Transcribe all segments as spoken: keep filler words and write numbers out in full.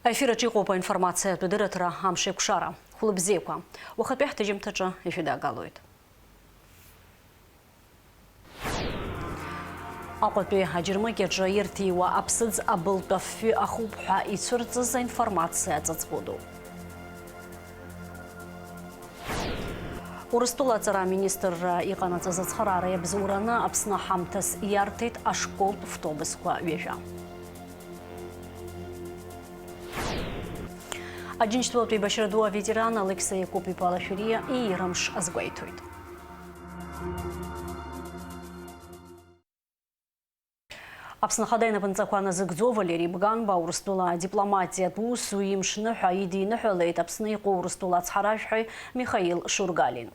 Аефир аҿы иҟоуп аинформациатә дырраҭара «Амш еиқәшара». Хәлыбзиақәа. Уахатәи ҳҭыжьымҭаҿы ишәыдагалоит. Аҟәатәи аџьармыкьаҿы ирҭиуа аԥсыӡ абылтә афҩы ахуп ҳәа ицәырҵыз аинформациа ҵаҵӷәы ду. Урыстәыла аҵара аминистрра иҟанаҵаз ацхыраара иабзоураны Аԥсны ҳамҭас иарҭеит ашколтә втобусқәа ҩажәа. Аџьынџьтәылатә еибашьра ду аветеран Алықьса Иакуп-иԥа Лашәриа иира амш азгәеиҭоит. Аԥсны Ахада инапынҵақәа назыгӡо Валери Бганба Урыстәыла адипломатиатә усзуҩ имшныҳәа идиныҳәалеит Аԥсны иҟоу Урыстәыла ацҳаражәҳәаҩ Михаил Шургалин.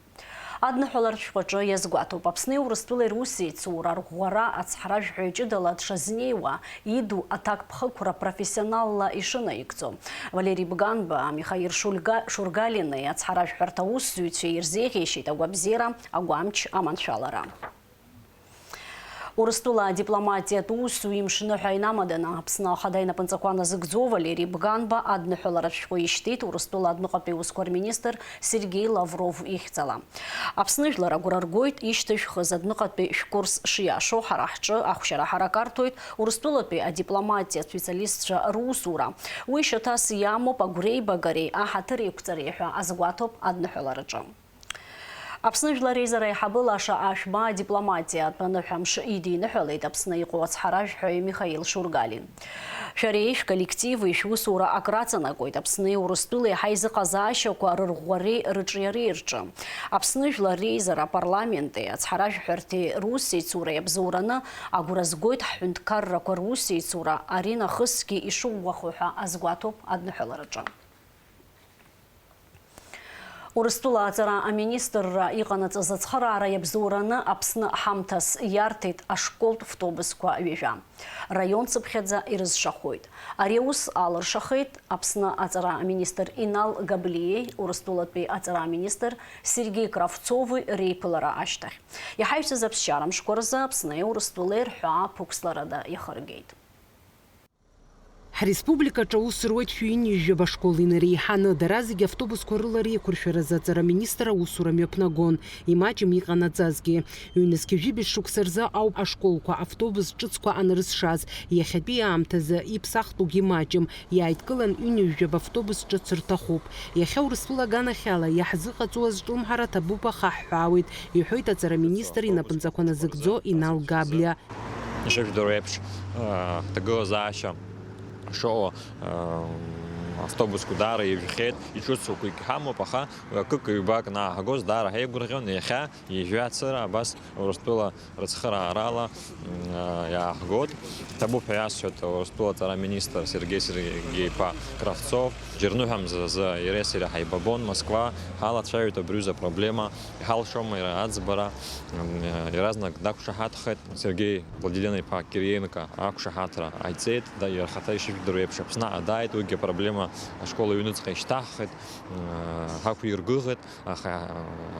Адныҳәаларатә шәҟәаҿы иазгәаҭоуп, Аԥсни Урыстәылеи русеицура арӷәӷәара ацҳаражәҳәаҩ ҷыдала дшазнеиуа, иду аҭакԥхықәра профессионалла ишынаигӡо. Валери Бганба Михаил Шульга-, Шургалини ацҳаражәҳәарҭа аусзуҩцәеи ирзеиӷьеишьеит агәабзиара, агәамч, аманшәалара. Урыстәыла адипломатиатә усзуҩ имшныҳәа инамаданы, Аԥсны Ахада инапынҵақәа назыгӡо Валери Бганба адныҳәаларатә шәҟәы ишьҭит Урыстәыла адәныҟатәи усқәа рминистр Сергеи Лавров ихьӡала. Аԥсны жәлар агәра ргоит ишьҭышәхыз адәныҟатәи шәкурс шиашоу, ҳара ҳҿы ахәшьара ҳарак арҭоит Урыстәылатәи адипломатиатә специалистцәа русура. Уи шьаҭас иамоуп агәреибагареи аҳаҭыр еиқәҵареи ҳәа азгәаҭоуп адныҳәалараҿы. Аԥсны Жәлар Реизара аиҳабы Лаша Ашәба адипломатиатә аныҳәамш идиныҳәалеит Аԥсны иҟоу ацҳаражәҳәаҩ Михаил Шургалин. Шәареи шәколлективи шәусура акраҵанакуеит Аԥсни Урыстәылеи ҳаизыҟазаашьақәа рырӷәӷәареи рыҿиареи рҿы. Аԥсны Жәлар Реизара апарламенти ацҳаражәҳәарҭеи русеицуреи абзоураны агәра згоит ҳҳәынҭқаррақәа русеицура аринахысгьы ишыӷәӷәахо ҳәа азгәаҭоуп адныҳәалараҿы. Урыстәыла аҵара аминистрра иҟанаҵаз ацхыраара иабзоураны Аԥсны ҳамҭас иарҭеит ашколтә втобусқәа ҩажәа. Раион цыԥхьаӡа ирызшахоит. Ари аус алыршахеит Аԥсны аҵара аминистр Инал Габлиеи Урыстәылатәи аҵара аминистр Сергеи Кравцови реиԥылара ашьҭахь. Иҳаҩсыз аԥсшьара мшқәа рзы Аԥсни Урыстәылеи рҳәаа ԥықәсларада иахыргеит. Ҳреспубликаҿы аус руеит шәи ҩынҩажәаба школ инареиҳаны, дара зегьы автобусқәа рыла реиқәыршәаразы аҵара аминистр аусура мҩаԥнагон, имаҷым иҟанаҵазгьы. Ҩнызқьи жәибжь шықәса рзы ауп ашколқәа автобус ҿыцқәа анрызшаз, иахьатәи аамҭазы иԥсахтәугьы маҷым, иааидкылан ҩынҩажәаба автобус ҿыц рҭахуп. Иахьа Урыстәыла аганахьала иаҳзыҟаҵоу азҿлымҳара ҭабуп, аха ҳҳәаауеит, иҳәоит аҵара аминистр инапынҵақәа назыгӡо Инал Габлиа. Ишыжәдыруа еиԥш, ҭагылазаашьа шыҟоу, автобусқәа даара ижәхьеит, иҿыцуқәагь ҳамоуп, аха акык-ҩбак анааҳгоз даара ҳаигәырӷьон, иахьа ижәҩа ацыра абас Урыстәыла рыцхыраарала иааҳгоит. Ҭабуп ҳәа иасҳәоит Урыстәыла аҵара аминистр Сергеи Сергеи-иԥа Кравцов. Џьарныҳәамзазы иареи сареи ҳаибабон Москва, ҳалацәажәеит абри аҩыза апроблема, иҳалшома иара аӡбара, иаразнак дақәшаҳаҭхеит. Сергеи Владилен-иԥа Кириенко ақәшаҳаҭра ҟаиҵеит, да, иара ихаҭа ишыжәдыруа еиԥш, Аԥсны дааит, уигьы апроблема ашкол аҩныҵҟа ишьҭаҳхит, ҳақәиргәыӷит, аха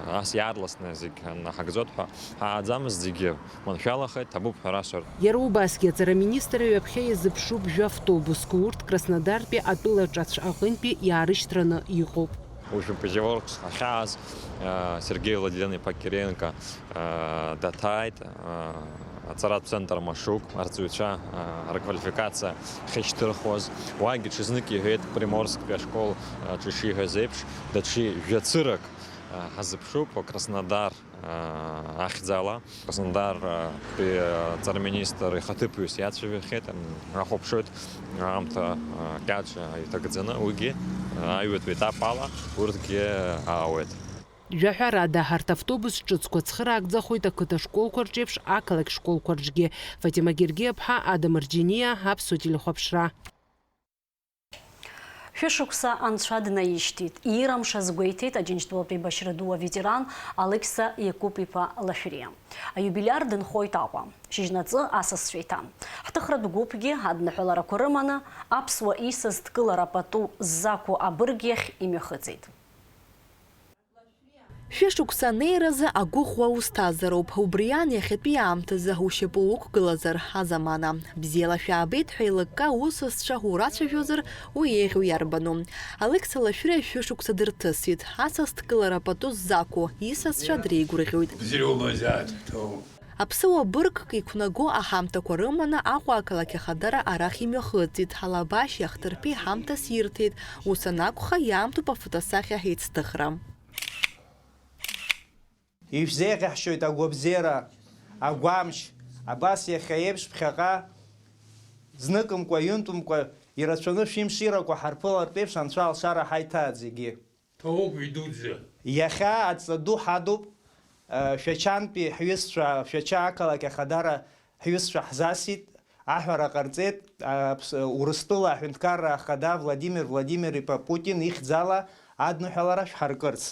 ас иаарласны зегь наҳагӡоит ҳәа ҳааӡамызт, зегьы маншәалахеит, ҭабуп ҳәа расҳәарц. Иара убасгьы аҵара аминистр ҩаԥхьа иазыԥшуп жәа-автобуск, урҭ Краснодартәи атәылаҿацә аҟынтәи иаарышьҭраны иҟоуп. Уажәы Пятигорск ахьааз, Сергеи Владилен-иԥа Кириенко даҭааит, аҵаратә центр Машук, арҵаҩцәа рквалификациа ахьышьҭырхуаз. Уаагьы ҽазнык иҳәеит, Приморсктәи ашкол аҿы ишиҳәаз еиԥш, даҽа жәацырак ҳазыԥшуп Краснодар ахьӡала. Краснодартәи аҵара аминистр ихаҭыԥуаҩыс иацәажәахьеит, ҳахәаԥшуеит аамҭа кьаҿ иҭагӡаны, уигьы аҩбатәи етап ала урҭгьы аауеит. Жәаҳәарада, арҭ автобус ҿыцқәа цхыраагӡахоит ақыҭа школқәа рҿеиԥш, ақалақь школқәа рҿгьы. Фатима Гергиаԥҳа, Адам Рџьениа, Аԥсуа телехәаԥшра. Шәышықәса анцәа днаишьҭит, иира амш азгәеиҭеит Аџьынџьтәылатәи еибашьра ду аветеран Алықьса Иакуп-иԥа Лашәриа. Аиубилиар дынхоит Аҟәа. Шьыжьнаҵы асасцәа иҭан. Ҳҭыхратә гәыԥгьы адныҳәаларақәа рыманы аԥсуа исас дкылара пату ззақәу абырг иахь имҩахыҵит. Шәышықәса анеиразы агәыӷуа узҭазароуп, убриан иахьатәи аамҭазы ушьапы уқәгылазар, азамана. Бзиала шәаабеит ҳәа еилыкка усасцәа урацәажәозар, уи еиӷьу иарбану? Алекса Лашәриа шәышықәса дырҭысит, асасдкылара пату ззақәу исасцәа дреигәырӷьоит. Бзиоумазааит, ҭоу. Аԥсыуа быргк иқәнаго аҳамҭақәа рыманы Аҟәа ақалақь ахадара арахь имҩахыҵит, Ҳалабашьи ахҭырԥеи ҳамҭас ирҭеит, ус анакәха, иаамҭоуп афотосахьа ҳеицҭыхра. Ишәзеиӷьаҳшьоит агәабзиара, агәамч, абас иахьа еиԥш ԥхьаҟа зныкымкәа, ҩынтәымкәа ирацәаны шәымширақәа ҳарԥылартә еиԥш Анцәа алшара ҳаиҭааит зегьы. Ҭоуп, идуӡӡа. Иахьа адҵа ду ҳадуп, э, Шәачантәи ҳҩызцәа, Шәача ақалақь ахадара ҳҩызцәа ҳзасит, аҳәара ҟарҵеит, аԥс-, Урыстәыла аҳәынҭқарра ахада Владимир Владимир-иԥа Путин ихьӡала адныҳәалара шәҳаркырц.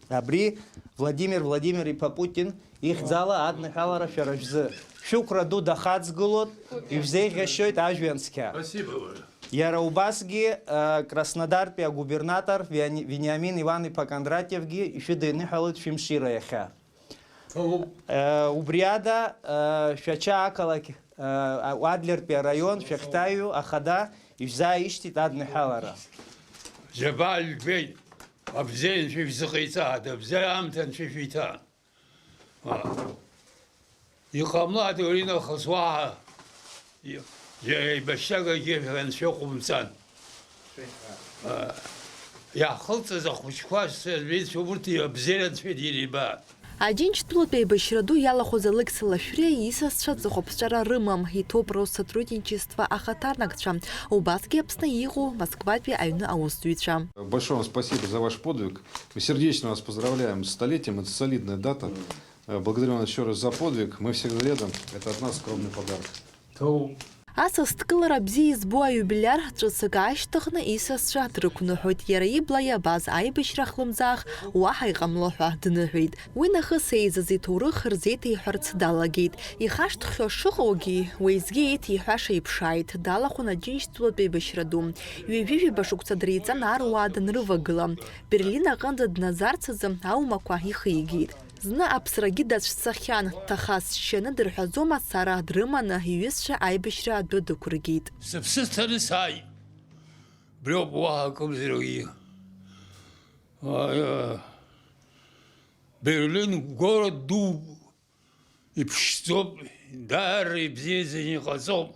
Абри Владимир Владимир-иԥа Путин ихьӡала адныҳәалара шәара шәзы. Шәықәра ду дахаҵгылоит, ишәзеиӷьашьоит ажәҩан цқьа. Спасибо, Валя. Иара убасгьы, э, Краснодартәи агубернатор Виани-, Вениамин Иван-иԥа Кондратиевгьы ишәыдиныҳәалоит шәымшира иахьа. Ҭоуп. Э, убри ада, э, Шәача ақалақь, э, Адлертәи араион шәахьҭаҩу ахада ишәзааишьҭит адныҳәалара. Џьабаа жәбеит, абзиа анцәа ишәзыҟаиҵа, абзиа аамҭа анцәа ишәиҭа. Иҟамлааит уи нахыс уаҳа, иара еибашьракгьы анцәа иҟоумҵан. Иаҳхылҵыз ахәыҷқәа сырбеит, урҭ абзиара анцәа ириба. Аџьынџьтәылатә еибашьра ду иалахәыз Алекса Лашәриа исасцәа ҵыхәаԥҵәара рымам, иҭоуп Россотрудничество ахаҭарнакцәа, убасгьы Аԥсны иҟоу Москватәи аҩны аусзуҩцәа. Большое вам спасибо за ваш подвиг. Мы сердечно вас поздравляем с столетием, это солидная дата. Э, благодарю вас ещё раз за подвиг. Мы всегда рядом. Это от нас скромный подарок. Ҭоуп. Асасдкылара бзиа избо аиубилиар ҿыцак аашьҭыхны исасцәа дрықәныҳәоит. Иара ибла иабаз аибашьра хлымӡаах уаҳа иҟамло ҳәа дныҳәеит. Уи нахыс еизаз иҭоурых рзеиҭеиҳәарц далагеит. Ихашҭхьоу шыҟоугьы, уеизгьы еиҭеиҳәаша иԥшааит, далахәын Аџьынџьтәылатә еибашьра ду. Ҩажәи жәаба шықәса дреиҵан аруаа данрывагыла. Берлин аҟынӡа дназарц азы аумақәа ихигеит. Зны аԥсрагьы дацәцахьан, дҭахазшьаны дырҳәазо мацара дрыманы иҩызцәа аибашьра адәы дықәыргеит. Сыԥсы ҭаны сааит. Убриоуп, уаҳа акымзаракгьы. Берлин город дууп, иԥшӡоуп, даара ибзиаӡаны иҟаҵоуп.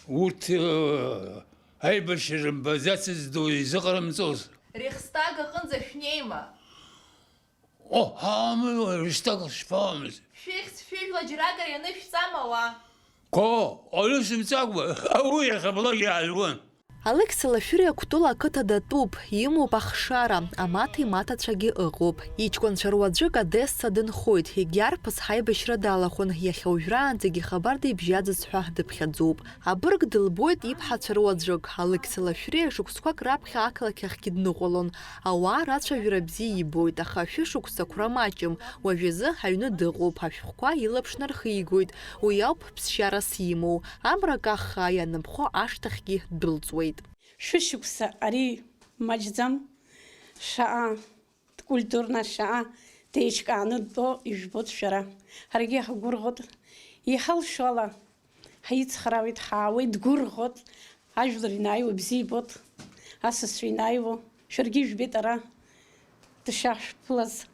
Урҭ, э, аибашьра рымбаӡацыз ду изыҟарымҵоз. Рейхстаг аҟынӡа шәнеима? О, ҳаамоуи, Рейхстаг шԥаамыз? Шәыхьӡ шәыжәла џьаракыр ианышәҵама уа? Қо, аҩы сымҵакәа, ауаҩы иахьабалак иаажәуан. Алекса Лашәриа Кәтол ақыҭа датәуп, имоуп ахшара, амаҭеи маҭацәагьы ыҟоуп. Иҷкәынцәа руаӡәык Одесса дынхоит, егьи арԥыс ҳаибашьра далахәын, иахьа уажәраанӡагьы хабар дибжьаӡыз ҳәа дыԥхьаӡоуп. Абырг дылбоит иԥҳацәа руаӡәык, Алекса Лашәриа шықәсқәак раԥхьа ақалақь ахьгьы дныҟәалон. Ауаа рацәажәара бзиа ибоит, аха шәышықәсақәра маҷым, уажәазы аҩны дыҟоуп, ашәҟәқәа илаԥш нархигоит, уи ауп ԥсшьарас имоу, амра каххаа ианынхо ашҭахьгьы ддәылҵуеит. Шәышықәса ари маҷӡам, шаҟа дкультурна, шаҟа деиҿкааны дтәоу ижәбоит шәара. Ҳаргьы ҳгәырӷьоит, иҳалшо ала. Ҳаицхраауеит, ҳаауеит, дгәырӷьоит, ажәлар инааиуа бзиа ибоит, асасцәа инааиуа, шәаргьы ижәбеит ара дышшаҳшәԥылаз.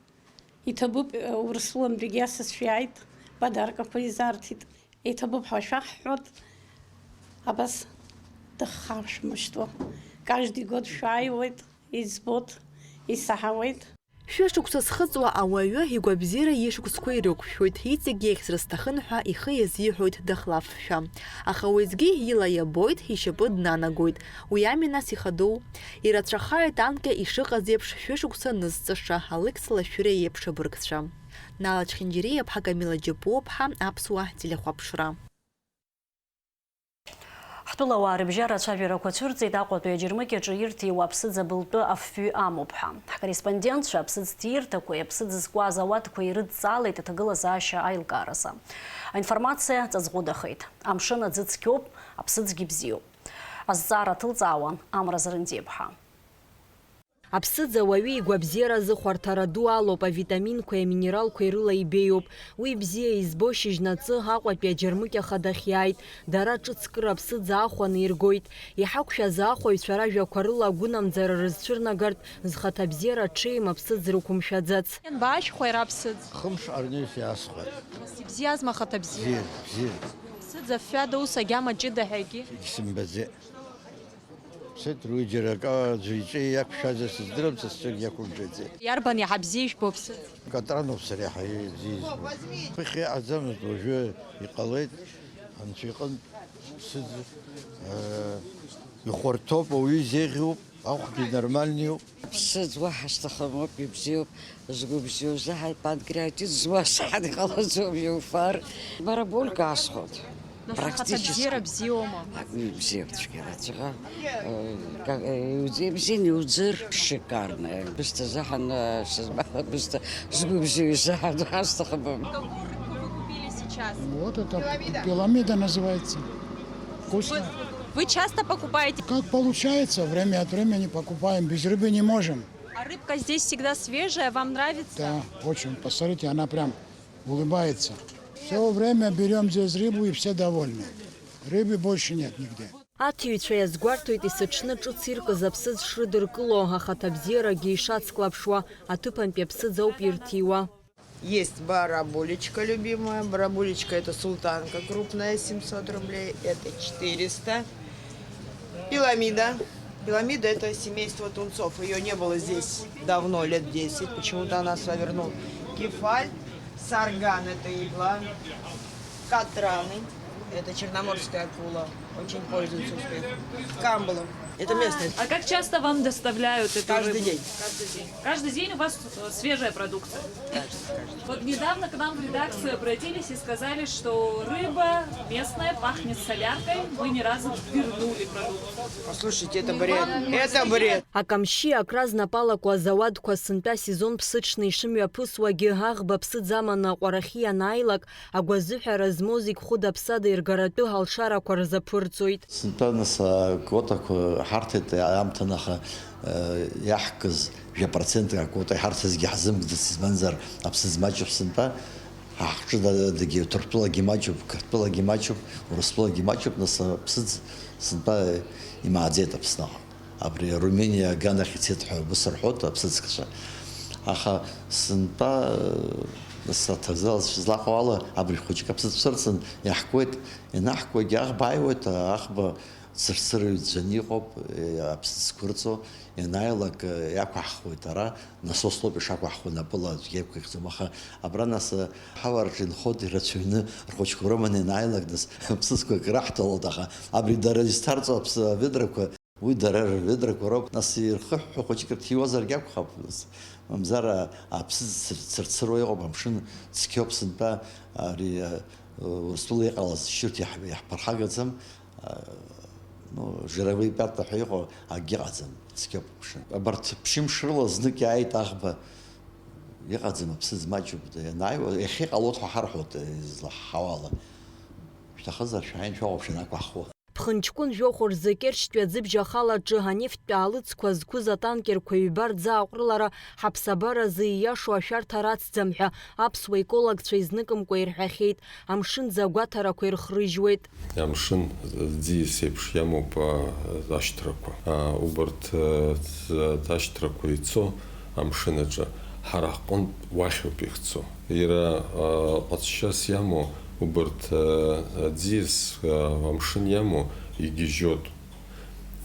Иҭабуп, Урыстәылантәигьы асасцәа иааит, подаркақәа изаарҭеит. Иҭабуп ҳәа шәаҳҳәоит, абас дыхшаҳшәмышьҭуа. Каждый год шәааиуеит, иӡбоит, исаҳауеит. Шәышықәса зхыҵуа ауаҩы игәабзиара ишықәсқәа ирықәшәоит, иҵегь иахьӡра сҭахын ҳәа ихы иазиҳәоит дахлафшәа. Аха уеизгьы ила иабоит, ишьапы днанагоит. Уи ами нас ихадоу? Ирацәахааит анкьа ишыҟаз еиԥш шәышықәса нызҵаша Алекса Лашәриа иеиԥш абыргцәа. Нала Чхинџьариа-ԥҳа, Камила Џьапуа-ԥҳа, Аԥсуа телехәаԥшра. Ҳтәылауаа рыбжьара ацәажәарақәа цәырҵит Аҟәатәи аџьармыкьаҿы ирҭиуа аԥсыӡ абылтәы афҩы амоуп ҳәа. Ҳкорреспондентцәа аԥсыӡ ҭирҭақәеи аԥсыӡ зкуаз ауаткәа ирыдҵаалеит аҭагылазаашьа аилкааразы. Аинформациа ҵаҵӷәыдахеит. Амшын аӡы цқьоуп, аԥсыӡгьы бзиоуп. Азҵаара ҭылҵаауан Амра Зрындиаԥҳа. Аԥсыӡ ауаҩы игәабзиаразы хәарҭара ду алоуп, авитаминқәеи аминералқәеи рыла ибеиоуп. Уи бзиа избо шьыжьнаҵы Аҟәатәи аџьармыкьаха дахьиааит. Дара ҿыцкыра аԥсыӡ аахәаны иргоит. Иҳақәшәаз аахәаҩцәа ражәақәа рыла агәынамӡара рызцәырнагартә зхаҭабзиара ҽеим аԥсыӡ рықәымшәаӡац. Ианбаашәхәеи ара аԥсыӡ? Хымш арнеис иаасхәеит. Ибзиазма ахаҭабзиара? Бзиа, бзиа. Аԥсыӡ афҩада ус агьама ҷыда ҳәагьы? Егьсымбаӡеит. Сыҭ уи џьара акы аӡәы иҿы иақәшәазар сыздырам, са сҿы иақәымшәаӡеит. Иарбан иаҳа бзиа ижәбо аԥсыӡ? Катрануп сара иаҳа ибзиа избо. Ԥыхьа иҟаӡамызт, уажәы иҟалеит, анцәа иҟынтә ԥсыӡ, э, ихәарҭоуп, ауаҩы изеиӷьуп, ахәгьы нормальниуп. Аԥсыӡ уаҳа сҭахым, ауп ибзиоуп. Згәы бзиоу заҳаит, панкреатит зуа саҳан иҟалаӡом, иуфар. Бараболька асхот. Нас практически. Ахаҭабзиара бзиоума? Ак, ибзиоуп цәгьа, ацәаҟа, э, ка-, э, иуӡ-, ибзиан иуӡыр, шикарно. Бысҭа заҳан, э, сызма-, бысҭа згәы бзиоу заҳан, ҳасҭахым. Какую рыбку вы купили сейчас? Вот это пиламида называется. Вкусно. Вы, вы часто покупаете? Как получается, время от времени покупаем, без рыбы не можем. А рыбка здесь всегда свежая, вам нравится? Да, очень. Посмотрите, она прям улыбается. Все время берем здесь рыбу, и все довольны. Рыбы больше нет нигде. Аҭиҩцәа иазгәарҭоит есыҽны ҿыц иркыз аԥсыӡ шрыдыркыло, ахаҭабзиарагьы ишацклаԥшуа, аҭыԥантәи аԥсыӡ ауп ирҭиуа. Есть барабулечка любимая. Барабулечка — это султанка крупная, семьсот рублей, это четыреста. Пиламида. Пиламида — это семейство тунцов. Ее не было здесь давно, лет десять. Почему-то она сюда вернулась. Кефаль, сарган — это игла. Катраны — это черноморская акула. Очень пользуется успехом. Камбала — это местная. А как часто вам доставляют эту рыбу? Каждый день. Каждый день? Каждый день у вас, э, свежая продукция? Каждый, каждый. Вот недавно к нам в редакцию обратились и сказали, что рыба местная пахнет соляркой, вы ни разу не вернули продукцию. Послушайте, это бред. Это бред. Акамшьи акра знапалақәа азауадқәа сынтәа асезон ԥсыҽны ишымҩаԥысуагьы, аӷба ԥсыӡ аманы аҟәарахьы ианааилак, агәазыҳәара змоу зегь хәыда-ԥсада иргаратәы алшарақәа рзаԥырҵоит. Сынтәа нас аквотақәа ҳарҭеит аамҭан, аха, э, иаҳкыз жәа процентк аквота иҳарҭазгьы ҳзымгӡац, избанзар, аԥсыӡ маҷуп сынтәа. Ҳа ҳҿы да-, дагьы Ҭырқәтәылагьы маҷуп, Қырҭтәылагьы маҷуп, Урыстәылагьы маҷуп, нас аԥсыӡ сынтәа имааӡеит Аԥсныҟа. Абри Румыниа аганахь ицеит ҳәа ус рҳәоит аԥсыӡкцәа. Аха сынтәа, э, саҭазалаз сызлаҟоу ала, абри хәыҷык аԥсыӡ цәырҵын иаҳкуеит, ианаҳкуагьы аӷба ааиуеит, аӷба цырцырыҩ ӡәӡәаны иҟоуп, э, аԥсыӡ зқәырҵо, ианааилак, э, иақәаҳхуеит ара, насослоуп ишақәаҳхуа, напыла аӡәгьы иақәихӡом, аха абра нас, э, ҳауараҿы инхоит ирацәаҩны, рхәыҷқәа рыманы ианааилак, нас аԥсыӡқәа акы раҳҭалоит, аха абри дара изҭарҵо аԥсы-, аведрақәа, уи дара рведрақәа роуп, нас ирхыҳәҳәо хәыҷык рҭиуазаргьы акәхап, нас, мамзар, а, аԥсыӡ цыр-, цырцыруа иҟоуп, амшын цқьоуп сынтәа, ари, а, Урыстәыла иҟалаз шьырҭ иаҳ-, иаҳԥырхагаӡам, а, ну, жировые пятна ҳәа иҟоу акгьы ыҟаӡам, цқьоуп амшын. Абарҭ ԥшьымш рыла знык иааит аӷба, иҟаӡам, аԥсыӡ маҷуп, ианааиуа, иахьа иҟалоит ҳәа ҳарҳәоит, излаҳҳауала. Шәҭахызар, шәааин, шәаҟоуп шәанақәаҳхуа. Ԥхынҷкәын жәохә рзы Керчтәи аӡыбжь ахалаҿы анефттә аалыҵқәа зқәыз атанкерқәа ҩба рӡы ааҟәрылара ҳаԥсабаразы ииашоу ашәарҭа рацӡам ҳәа аԥсуа екологцәа изныкымкәа ирҳәахьеит, амшын ӡы агәаҭарақәа ирхрыжьуеит. Амшын ӡиас еиԥш иамоуп, а, ашьҭрақәа. А, убарҭ, а, ӡ-, ашьҭрақәа ицо амшын аҿы ҳара ҳҟынтә уахьоуп ихцо. Иара, а, ҟазшьас иамоу убарҭ, а, аӡиас, а, амшын иамоу игьежьуеит.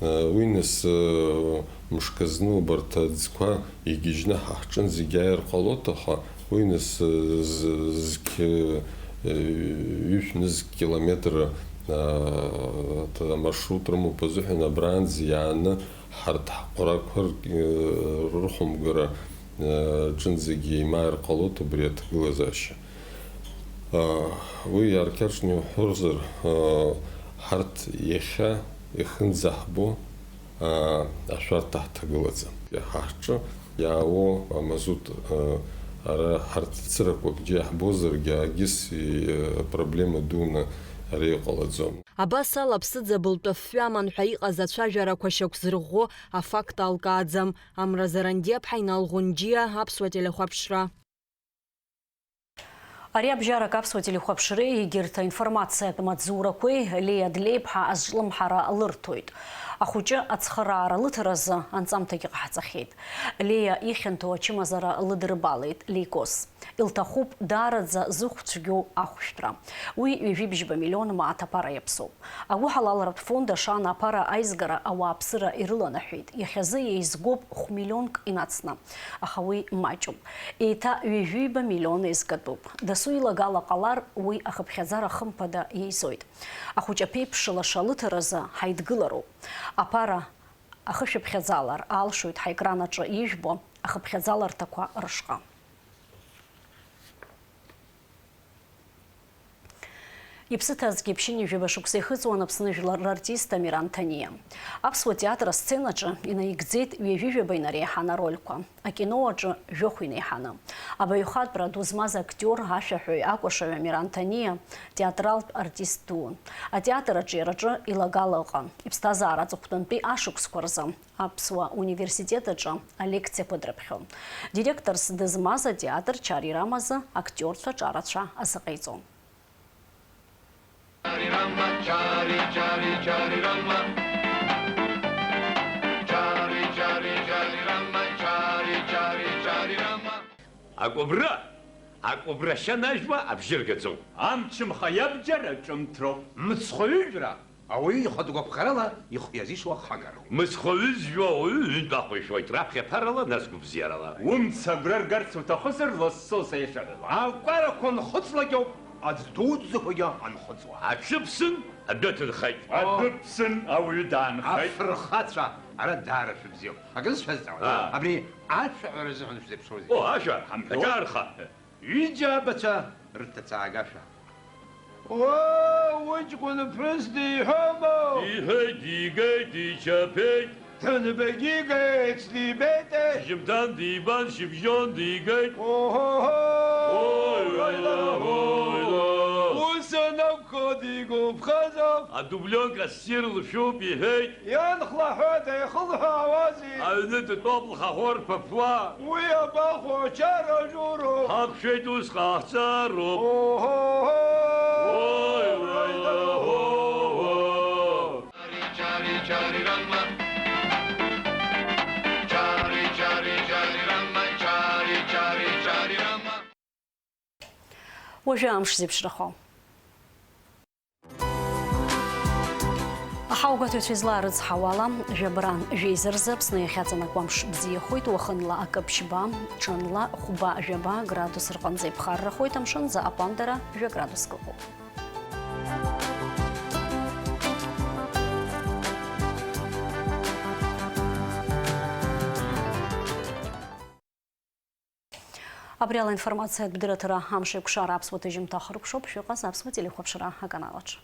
А, уи нас, а, мшк азны убарҭ аӡқәа игьежьны ҳа ҳҿынӡагьы ааир ҟалоит, аха уи нас, а, з-, зқь-, а, ҩышә нызқь километр, а, т-, амаршрут рымоуп азыҳәан абранӡа иааны ҳарҭ ҳҟәрақәа р-, рыхәымгара, э, рҿынӡагьы еимааир ҟалоит убри аҭагылазаашьа. Э, уи иааркьаҿны иуҳәозар, э, ҳарҭ иахьа ихынӡаҳбо, э, ашәарҭа ҳҭагылаӡам. Ҳа ҳҿы иаауо амазут, э, ара ҳарҭ цырақәакгьы иаҳбозаргьы, агьыс, э, проблема дуны, Ара иҟалаӡом. Абас ала аԥсыӡ абылтәы афҩы аман ҳәа иҟаз ацәажәарақәа шьақәзырӷәӷәо афакт алкааӡам. Амра Зарандиаԥҳа, Инал Ӷәынџьиа, Аԥсуа телехәаԥшра. Ари абжьарак Аԥсуа телехәаԥшреи егьырҭ аинформациатә маҵзурақәеи Леа Длеиԥҳа азҿлымҳара лырҭоит. Ахәыҷы ацхыраара лыҭаразы анҵамҭагьы ҟаҳҵахьеит. Леа ихьанҭоу ачымазара лыдырбалеит лейкоз. Илҭахуп даараӡа зыхә цәгьоу ахәшәтәра. Уи ҩажәибжьба миллион мааҭ аԥара иаԥсоуп. Агәыҳалалратә фонд Ашана аԥара аизгара ауааԥсыра ирыланаҳәеит. Иахьазы еизгоуп хә-миллионк инацны, аха уи маҷуп. Еиҭа ҩажәиба миллион еизгатәуп. Дасу илагала ҟалар, уи ахыԥхьаӡара хымԥада еизоит. Ахәыҷы аԥеиԥш лаша лыҭаразы ҳаидгылароуп. Аԥара ахышәыԥхьаӡалар алшоит ҳаекран аҿы ижәбо ахыԥхьаӡаларҭақәа рышҟа. Иԥсы ҭазгьы ԥшьынҩажәаба шықәса ихыҵуан Аԥсны жәлар рартист Амиран Ҭаниа. Аԥсуа театр асценаҿы инаигӡеит ҩажәижәаба инареиҳан арольқәа, акино аҿы жәохә инеиҳаны. Абаҩхатәра ду змаз актиор, ашәаҳәаҩ, акәашаҩ Амиран Ҭаниа театралтә артист дуун. Атеатр аҿиараҿы илагала ыҟан. Иԥсҭазаара аҵыхәтәантәи ашықәсқәа рзы Аԥсуа университет аҿы алекциақәа дрыԥхьон. Директорс дызмаз атеатр Чари Рамазы актиорцәа ҿарацәа азыҟаиҵон. Акәыбра, акәыбра шьанажәма абжьы ргаӡом. Амчымха иабџьар аҿымҭроуп. Мыцхәы ҩыжәра. Ауаҩы ихатә гәаԥхарала ихы иазишуа хагароуп. Мыцхәы ҩызжәо ауаҩы ҩынтә ахәа ишәоит, раԥхьа ԥарала, нас гәыбзиарала. Умца агәра ргарц уҭахызар, лассы-лассы иашьа ҳәала. Акәарақәа нхыҵлакьоуп, аӡә дуӡӡақәагьы анхыҵуа. Аҽы ԥсын, адәы ҭынхеит. Адәы ԥсын, ауаҩы даанхеит. Афырхацәа, ара даара шәыбзиоуп. Акы сшәазҵаауа. Аа. Абри ашәаҳәара азыҳәан шәзеиԥшроузеи? О, ашәа, ҳамҳәо. Аҿарха. Ҩыџьа абацәа рҭацаагашәа. Оо, уҷкәын ԥҳәыс диҳәома? Диҳәеит, дигеит, дичаԥеит. Ҭынбагьы игеит, сдибеите. Шьыжьымҭан дибан, шьыбжьон дигеит. Оҳоҳо! Ой, ла, ла, ой, ла. Ус анакәха дигәаԥхазар. Адублионка ссир лшәуп, иҳәеит. Ианхлаҳәа деихылҳәаауазеи? Аҩны дтәоуп лхахәы рԥыԥуа. Уи абахәо, ачара ажуроуп. Ҳақәшәеит, ус ҟаҳҵароуп. Оҳоҳо! Ой, ой, ла, ла, ла. Уажәы амш зеиԥшрахо. Аҳауагәаҭаҩцәа излаарыцҳауала, жәабран жәеиза рзы Аԥсны иахьаҵанакуа амш бзиахоит, уахынла акы ԥшьба, ҽынла хәба жәаба градус рҟынӡа иԥхаррахоит, амшынӡы аҟәандара жәа градуск ыҟоуп. Абри ала аинформациатә дырраҭара амш еиқәшара аԥсуа ҭыжьымҭа ахыркәшоуп, шәыҟаз аԥсуа телехәаԥшра аканалаҿы.